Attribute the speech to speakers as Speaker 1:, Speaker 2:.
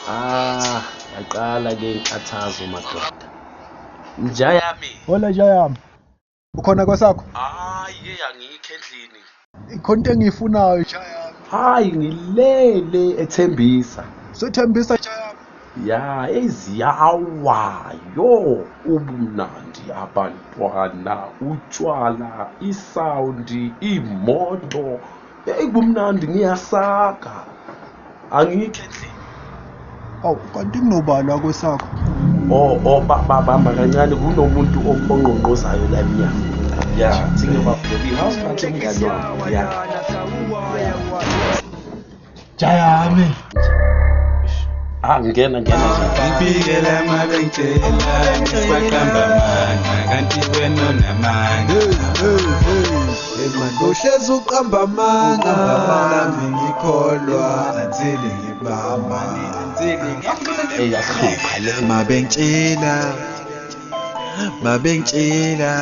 Speaker 1: Ah, yaqala ke inkathazo madoda. Nja yami.
Speaker 2: Hola nja yami. Ukhona kwasakho?
Speaker 1: Hayi ke angikho endlini.
Speaker 2: Ikhona into engiyifunayo nja yami.
Speaker 1: Hayi ngilele ethembisa.
Speaker 2: Sothembisa nja yami.
Speaker 1: Ya, eziyawa yo ubumnandi abantwana, utshwala, isawundi, imoto. Hey kumnandi ngiyasaka. Angikho endlini.
Speaker 2: Awu kanti kunobalwa kwesakho.
Speaker 1: Oh bamba kancane kunomuntu ongqongqozayo la emnyango. Ya, singebavulela i-house party umngani wami. Ya.
Speaker 2: Jayami.
Speaker 1: Ah, ngena nje.
Speaker 3: Ngifikela mabengitshela baqamba amanga kanti wena unamanga.
Speaker 4: Uhlezi uqamba amanga nami ngikholwa until ngibamba.
Speaker 1: Eyahlupha le.
Speaker 4: Mabengitshela, mabengitshela.